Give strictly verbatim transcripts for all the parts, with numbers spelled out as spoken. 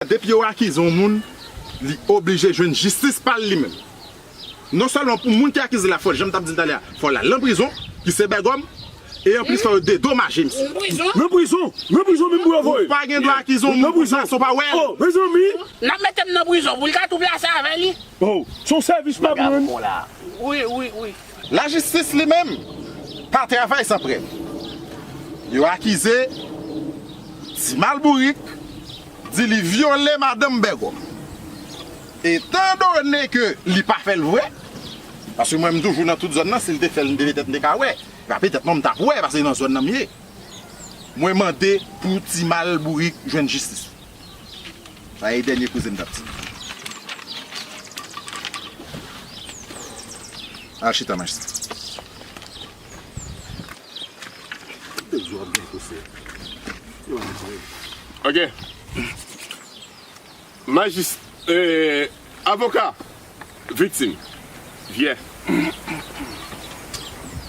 Depi yo akize yon moun, li oblije jwenn jistis pa l li menm. Non sèlman pou moun ki akize l la, fò l, jan m t ap di l talè a, fò l al nan prizon, ki se Bègòm, e anplis fò yo dedomaje misye. Nan prizon, nan prizon menm pou yo voye. Ou pa gen dwa akize yon moun konsa san w pa wè l. Oh, mezanmi. N ap mete m nan prizon pou l ka tou plase avè li. Oh, se yon sèvis m ap rann. Wi, wi, wi. Lajistis li menm pa travay san prèv. Yo akize Ti Malbourik, di li vyole madanm Bègòm. Etandone ke li pa fè l vre, paske mwen m toujou nan tout zòn nan, si l te fè l, m te petèt m te ka wè. Epa petèt non, m t ap wè, paske nan zòn nan m ye. Mwen mande pou Ti Malbourik jwenn jistis. Sa e dènye koze m t ap di. Al chita, majistra. Ok. Majis-, eh, avoka, viktim, vyè.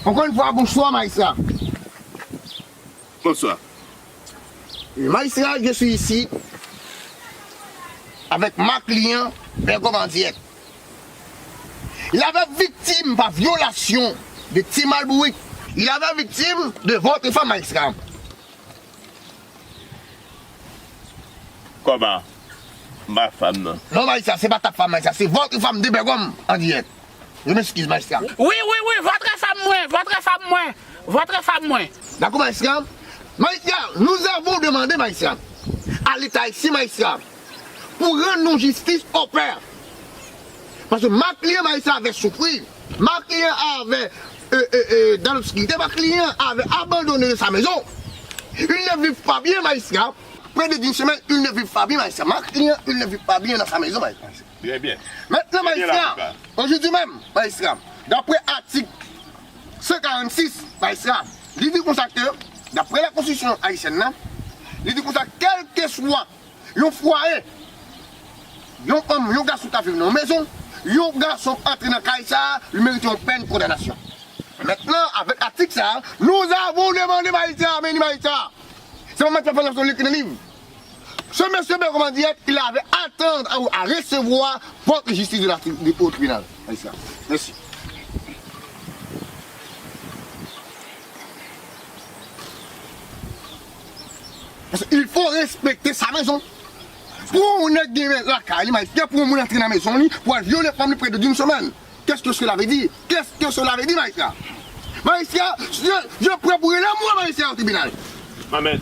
Encore une fois, bonsoir, majistra. Bonsoir. Magistrat, je suis ici avec ma client, Bègòm Andièt. Il avait victime par violation de Ti Malbourik. Il avait victime de votre femme, magistrat. Kòman? Ma femme, non. Non, magistrat, c'est pas ta femme, magistrat, c'est votre femme de Bègòm Andièt. Je m'excuse, magistrat. Wi, wi, wi, votre femme mwen, votre femme mwen, votre femme mwen. D'accord, magistrat. Magistrat, nous avons demandé, magistrat, à l'État ici, magistrat, pour rendre nous justice au père. Parce que ma client, magistrat, avait souffert. Ma client avait, euh, euh, euh, dans l'obscurité, ma client avait abandonné sa maison. Il ne vit pas bien, magistrat. Près de d'une semaine, il ne vit pas bien, magistrat. Ma client, il ne vit pas bien dans sa maison, magistrat. Très bien. Maintenant, très bien, magistrat, avocat. Aujourd'hui même, magistrat, d'après article cent quarante-six, magistrat, li di konsa ke, d'après la constitution haïtienne, nan, li di konsa, kèlkeswa yon fwaye, yon fanm, yon gason ka viv nan yon mezon, yon gason antre nan kay sa, li merite yon pèn kondanasyon. Maintenant, avec article ça, nous avons demandé magistrat, meni magistrat. Se pa mwen ki fè fòmasyon li ki nan liv. Ce monsieur Bègòm Andièt, il avait à attendre à, à recevoir votre justice de la, de, au tribunal. Magistrat. Merci. Parce qu'il faut respecter sa maison. Pou yon nèg gen lakay li, magistrat, pou yon moun antre nan mezon li, pou al vyole fanm li près de d'une semaine. Qu'est-ce que cela veut dire? Qu'est-ce que cela veut dire, magistrat? Magistrat, je, je prêt pour rele mwen, magistrat, au tribunal. Mamet,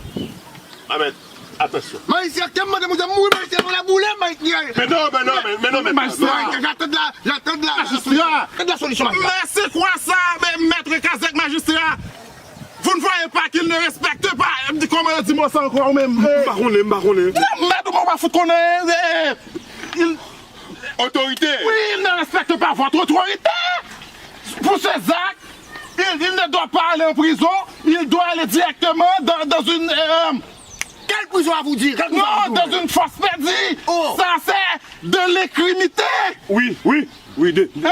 Mamet, atansyon. Magistrat, kè m mande mwen mouri, magistrat, nou la boule, magistrat. Men non, men non, men, men non, men magistrat, j'attends la, j'attends la, j'attends la solution, magistrat. Mais c'est quoi ça, mais maître Kazèk, magistrat? Vous ne voyez pas qu'il ne respecte pas, comment on dit moi ça encore, ou même? M pa konnen, m pa konnen. Mèt ou pa fout konnen, eh, il Autorité. Oui, il ne respecte pas votre autorité. Pour ces actes, il, il ne doit pas aller en prison. Il doit aller directement dans, dans une, euh, quelle prison à vous dire? Quelle prison à vous dire? Non, dans une fosse perdue. Oh. Ça, c'est de l'incrimité. Oui, oui, oui, de, de,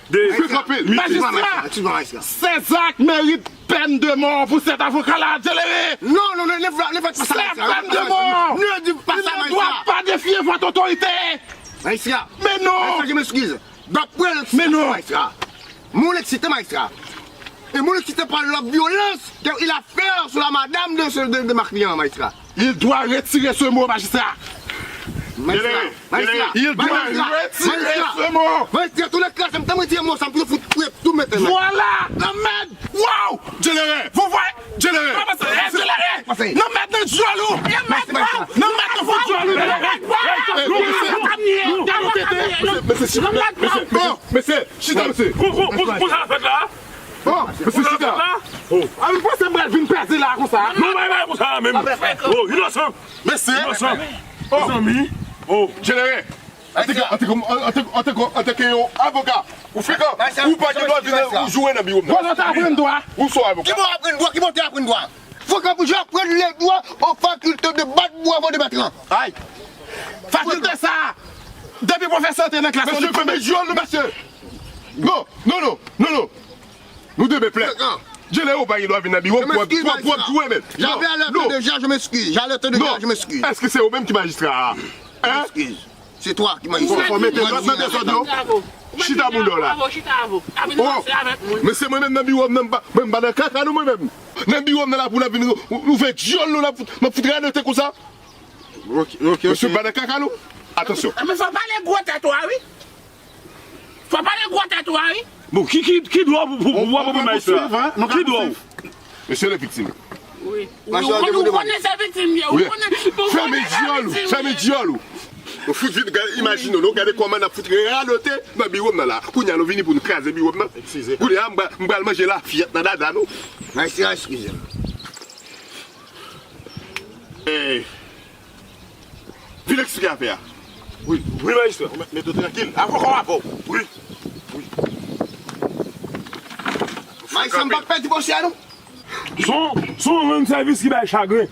de, magistrat, ces actes méritent peine de mort pour cet avocat-là, Djelere. Non, non, non, ne, ne faites pas ça, magistrat. C'est peine de mort. Ne dites pas ça, magistrat. Il ne doit pas défier votre autorité. Magistrat. Mais non. Magistrat, je m'excuse. D'après l'excitation, magistrat. Mon excité, magistrat. Et mon excité par la violence qu'il a fait sur la madame de, ce, de, de ma cliente, magistrat. Il doit retirer ce mot, magistrat. Magistrat, magistrat, il doit retirer ce mot. Magistrat, tous les cas, ça me dit un mot, ça me fout, fout, tout mettre, magistrat. Voilà, la merde. Wow! Djelere, vous voyez? Djelere! Kòman sa? Eh, Djelere! Nan mèt nan djòl ou! Nan mèt nan fout djòl ou, Djelere! Mesye, mesye, chita, mesye, chita, mesye. Kon, kon, kon, kon sa fèt la? Mesye, chita. A, m panse m pral vin pèse la konsa. Non, bay, bay, konsa menm. Oh, inosan. Mesye. Inosan. Mezanmi. Oh, Djelere. Antanke, antanke, antanke, antanke, antanke yon avoka, ou frekan, ou pa gen dwa vin ou joure nan biwo m nan. Bò, nou te aprann dwa. Ou se yon avoka. Ki bò aprann dwa? Ki bò te aprann dwa? Frekan pou j aprann le droit aux facultés de battre bravo de Bertrand. Ay. Fakilte sa, depi pwofesè te nan klas, mesye, fèmen djòl nou, mesye. Non, non, non, non, non. Nou de beplè. Frekan. Djelere, ou pa gen dwa vin nan biwo m pou, pou, pou ap joure menm. J'avais alerté déjà, je m'excuse. J'ai alerté déjà, je m'excuse. Èske se ou menm ki majistra a? Hein? Excuse. C'est toi qui m'as Fò, fò mete lòt nan dezòd yo. Chita boulò la. Oh, men se mwen menm nan biwo m nan, m pa, mwen m pa nan kaka nou mwen menm. Nan biwo m nan la pou n ap vin ou- ouvè dyòl nou, n ap fout, n ap fout radote konsa. Ok, ok, Mesye, ok. M pa nan kaka nou. Atansyon. Men fò pale gwo tèt ou a wi. Fò pale gwo tèt ou a wi. Bon, ki, ki, ki dwa pou, pou, pou, pou, pou majistra? Ki dwa ou? Mesye le viktim. Wi. Ou konnen se viktim ye. Ou konnen, ou konnen se viktim ye. Fèmen dyòl ou, fèmen dyòl ou. Nou fout vin gade, imajine w, nou gade kòman n ap fout radote nan biwo m nan la. Kounye a nou vini pou n kraze biwo m nan. Kounye a m pral, m pral manje lafyèt nan dada nou. Majistra, eskize m. Eh, vin eksplike afè a. Wi, wi, majistra. Mete w trankil. Avoka w avè w. Wi. Majistra, m p ap pèdi pwosè a non. Se yon, se yon rann sèvis ki bay chagren.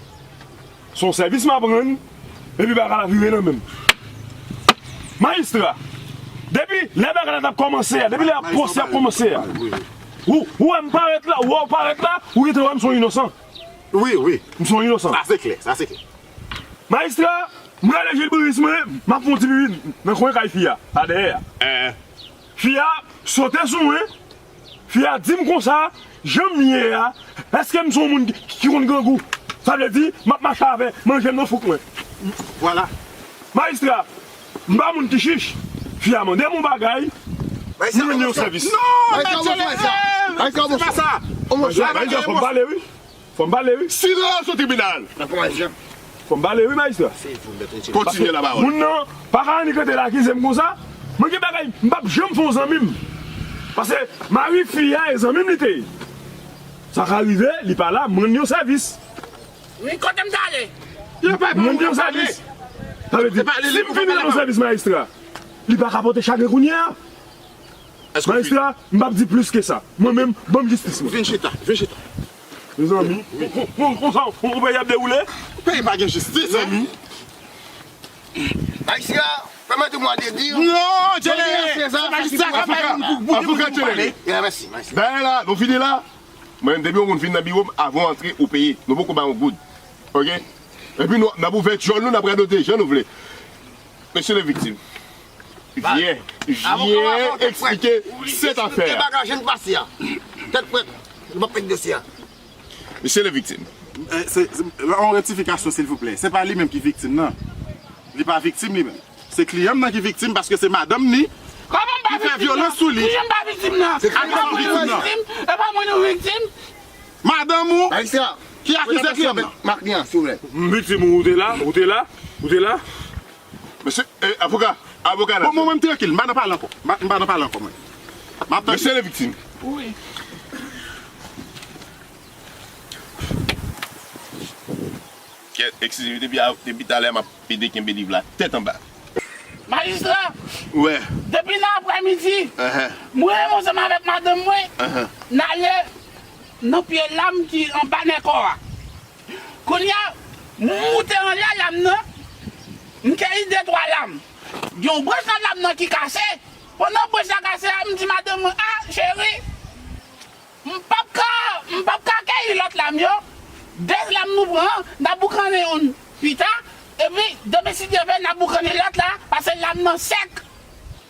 Se yon sèvis m ap rann, epi bagay la vire nan men m. Majistra, depi lè bagay la t ap kòmanse a, depi lè pwosè ap kòmanse a, ou, ou wè m parèt la, ou wè w parèt la, ou gentan wè m se yon inosan. Wi, wi. M se yon inosan. Sa se klè, sa se klè. Majistra, m rele Jilbris mwen, m ap fè yon ti pipi nan kwen kay fi a, pa dèyè a. Fi a sote sou mwen, fi a di m konsa, jan m ye a, èske m se yon moun ki, ki konn grangou? Sa vle di, m ap mache avè manje m nan fouk mwen. Vwala. Majistra, m pa moun ki chich. Fi a mande m yon bagay, m rann li yon sèvis. Non, mèt Jenerèl, se pa sa. Majistra, fò m pale wi. Fò m pale wi. Silans o tribinal. Fò m pale wi, majistra. Kontinye la pawòl. Moun nan pa ka annik rete la akize m konsa. Mwen gen bagay, m p ap janm fè yon zanmi m. Paske mari fi a e zanmi m li te ye. Sa ka rive, li pa la, m rann li yon sèvis. Wi, kote m t ale? M rann li yon sèvis. Sa vle di, si m fin rann yon sèvis majistra, li pa ka pote chagren kounye a. Majistra, m p ap di plis ke sa. Mwen menm, ban m jistis mwen. Vin chita, vin chita. Mezanmi, kon, kon, konsa yon peyi ap dewoule? Peyi pa gen jistis, mezanmi. Majistra, permettez-moi de dire. Non, Jenerèl, se majistra k ap bay moun pou, pou, pou, pou pale. Avoka Jenerèl. Dayè la, nou fini la. Mwen menm, depi yon moun vin nan biwo m, avan w antre, ou peye. Nou poko ba yon goud. Oke? Epi nou, n ap ouvè dyòl nou, n ap radote jan nou vle. Mesye le viktim, vyen, vyen eksplike sèt afè a. Bagay jen pase a. Tèt frèt, nou p ap pèdi dosye a. Mesye le viktim. Eh, se, se, yon rektifikasyon, silvouplè. Se pa li menm ki viktim nan. Li pa viktim li menm. Se kliyan m nan ki viktim paske se madanm ni ki fè vyolans sou li. Kòman m pa viktim nan? Kijan m pa viktim nan? Se kliyan m nan ki viktim nan. E pa mwen nou viktim? Madanm ou ki akize kliyan m nan. M viktim ou, ou te la, ou te la, ou te la. Mesye, eh, avoka, avoka la. Bon, mwen, mwen, m trankil, m pa nan pale ankò. M pa, m pa nan pale ankò, mwen. M ap tande. Mesye le viktim. Wi. Kèt, eskize m, depi a, depi talè m ap ede kenbe liv la tèt anba. Majistra, wè, depi nan aprèmidi, mwen menm ansanm avèk madanm mwen, n ale nan pye lam ki anba nèkò a. Kounye a, m moute anlè lam nan, m keyi de twa lam. Gen yon branch nan lam nan ki kase. Pandan branch la kase a, m di madanm mwen, "A, cheri, m p ap ka, m p ap ka keyi lòt lam yo. De lam nou pran an, n a boukannen youn pita, epi demen si Dye vle, n a boukannen lòt la, paske lam nan sèk."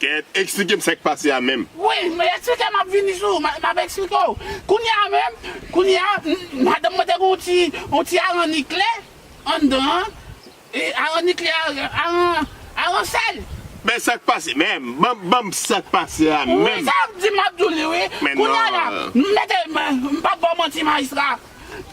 Kèt, eksplike m sa k pase a menm. Wi, men eksplike, m ap vini sou, m a, m ap eksplike w. Kounye a menm, kounye a, m, madanm mwen te gen yon ti, yon ti aranni kle anndan an. E, aranni kle a, aran, aransèl. Men sa k pase, men, ban, ban m sa k pase a menm. Wi, sa m di, m ap di w li, wi. Kounye a la, m mete, m, m p ap ba w manti, majistra.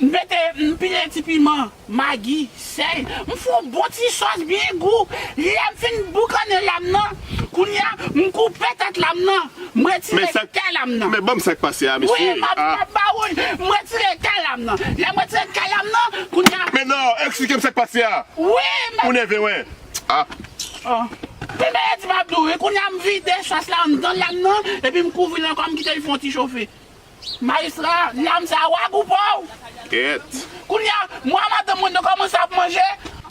M mete, m pile ti piman, magi, sèl. M fè yon bon ti sòs byen gou. Lè m fin boukannen lam nan, kounye a, m koupe tèt lam nan. M retire kè lam nan. Men ban m sa k pase a, mesye. Wi, m ap, m ap ba ou l. M retire kè lam nan. Lè m retire kè lam nan, kounye a. Men non, eksplike m sa k pase a. Wi, men. Ou nève, wen. Ah. Wi, men e di m ap di w, wi. Kounye a, m vide sòs la anndan lam nan, epi m kouvri l ankò, m kite l fè yon ti chofe. Majistra, lam sa a, w a gou pa w. Kèt. Kounye a, mwen ak madanm mwen, nou kòmanse ap manje.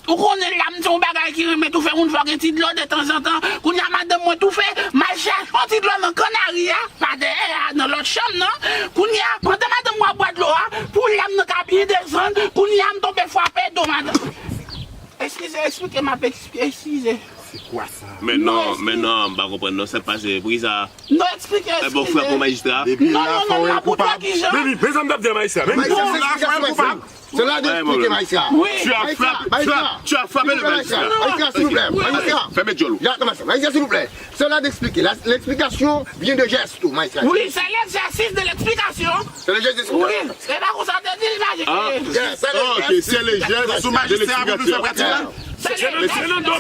Ou konnen lam se yon bagay ki renmen toufe moun, fò gen ti dlo detanzantan. Kounye a, madanm mwen toufe, m al chache yon ti dlo nan kannari a, pa dèyè a, nan lòt chanm nan. Kounye a, pandan madanm mwen ap bwè dlo a, pou lam nan ka byen desann, kounye a, m tonbe frape do madanm. Eskize, eksplike, m ap eksplike, eskize. Se kwa sa? Men non, men non, m pa konprann non, sa k pase, pri sa. Non, eksplike, eskize. E bon, frape yon majistra. Depi la, fò w rekoupab. Baby, men sa m t ap di a majistra. Men Majistra, se eksplikasyon, majistra. Se la de eksplike, majistra. Tu as frappé, tu as, tu as frappé le magistrat. Majistra, silvouplè, majistra. Ferme djòl ou. Majistra, silvouplè, majistra. Se la de eksplike. L'explication vient de geste, majistra. Oui, c'est l'exercice de l'explication. Se le jès de Oui, se pa konsa te di l, majistra. Ok, c'est le geste de l'explication. Se nan do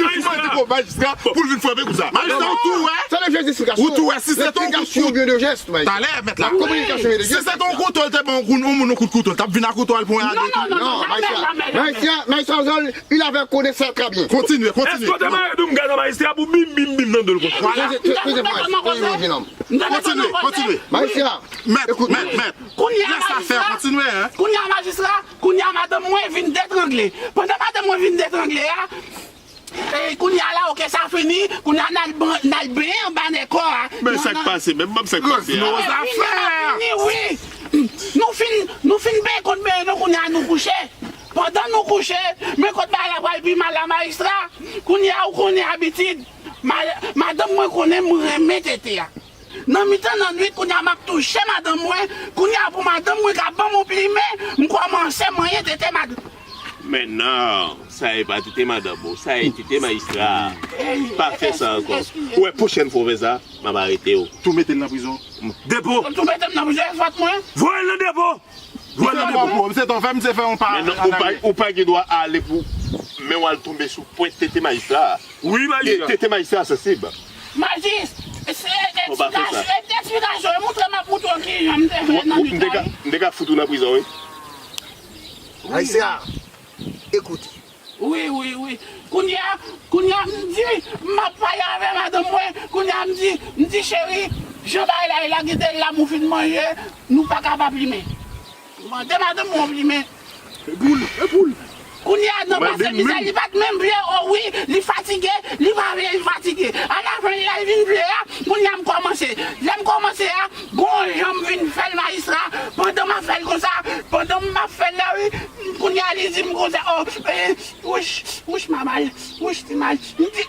Majistra, pou l vin frape konsa. Majistra, ou tou wè. Se le jès de l'explication. Ou tou wè, si se ton L'explication vient de geste, majistra. Talè, mèt la. La communication vient de Si geste. Se ton kouto, l te ban yon moun yon kout kouto, l t ap vin a kouto al pran yon Non, non, non, non, Non, jamais, majistra. Jamais, jamais. Majistra, majistra Zol, il avait reconnu ça très bien. Kontinye, Èske w te kontinye. Mare Doum gaz a majistra pou bim bim bim nan do l konsa? Voilà. Excusez, excusez-moi, excusez-moi, jeune homme. Kontinye, kontinye. Majistra, Mèt, écoute. mèt, mèt. Kounye a Lè sa fè, majistra, kontinye, hein. Kounye a majistra, kounye a madanm mwen vin detrangle. Pandan madanm mwen vin detrangle a, e, kounye a la, oke, sa fini, kounye a n al ban- n al benyen anba nèkò a. Men sa k pase, men m sa k pase. Nos Sa affaires. fini, wi. Nou fin, nou fin benyen kont benyen nou, kounye a nou kouche. Pandan nou kouche, men kot bagay la pral pi mal la, majistra. Kounye a, ou konnen abitid. Ma- Madanm mwen konnen m renmen tete a. Nan mitan nan nwit, kounye a m ap touche madanm mwen. Kounye a pou madanm mwen ka ban m yon plimen, m kòmanse manyen tete madanm. Men non, sa e pa tete madanm ou, sa e tete majistra. Pa fè sa ankò. Ou wè pwochèn fwa w fè sa, m ap arete w. Tou mete l nan prizon. Depo. Tou mete m nan prizon, fòt mwen. Voye l nan depo. Voye l nan depo. Misye fè yon pa. Men non, ou pa, ou pa gen dwa ale pou men w al tonbe sou pwent tete majistra. Wi, majistra. Tete majistra sansib. Majis, se eksplikasyon, eksplikasyon, e montre m ap montre w ki jan m te fè nan M te ka, m te ka fout ou nan prizon, wi. Majistra, écoutez. Wi, wi, wi. Kounye a, kounye a, m di, m ap pale avè madanm mwen. Kounye a, m di, m di, cheri, jan bagay la ye la, kite l la, m fin manje, nou pa ka pa plimen. Mande madanm mwen yon plimen. Epoul, epoul. Kounye a, nan pase mizè, li pa t menm vle, o wi, li fatige, li pa vle, li fatige. Alafen, lè l vin vle a, kounye a, m kòmanse. Lè m kòmanse a, gon jan m vin fè l, majistra, pandan m ap fè l konsa, pandan m ap fè l la, wi, kounye a, li di m konsa, o, e, wouch, wouch, manman, wouch, ti mal. M di,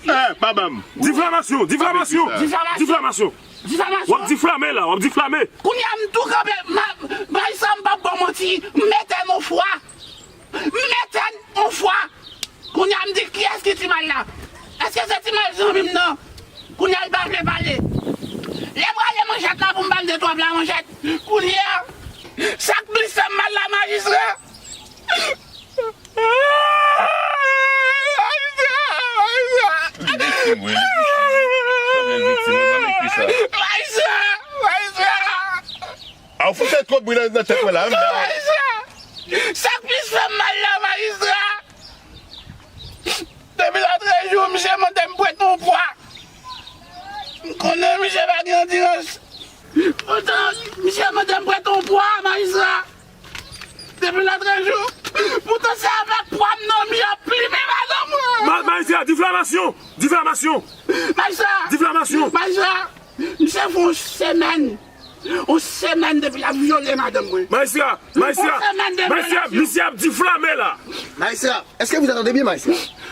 Eh, pa ban m. Difamasyon, difamasyon. Difamasyon. Difamasyon. W ap Difamasyon. Difame la, w ap difame. Kounye a, m tou kanpe, ma, majistra, m p ap ba w manti, m etèn yon fwa. M etèn yon fwa. Kounye a, m di, kiyès ki ti mal la? Èske se ti mal zanmi m nan? Kounye a, l pa vle pale. Lè m rale manchèt la pou m ba l de twa pla manchèt. Kounye a, sa k plis fè m mal la, majistra. Viktim, wi. Viktim, wi, ban m ekri sa. Majistra, majistra. A, ou fout fè twòp bri nan, nan tèt mwen la, wi. Majistra, sa k plis fè m mal la, majistra. Depi lòtrejou, misye mande m prete yon pwa. M konnen misye pa gen andirans. Poutan, misye mande m prete yon pwa, majistra. Depi lòtrejou, poutan se avèk pwa m nan misye ap plimen madanm mwen. Ma-, Majistra, difamasyon! Difamasyon! Majistra! Difamasyon! Majistra, misye fè yon semèn. Yon semèn depi l ap vyole madanm mwen. Majistra! Majistra! Yon semèn depi l ap Majistra! Misye ap difame la! Majistra, est-ce que vous entendez bien, majistra?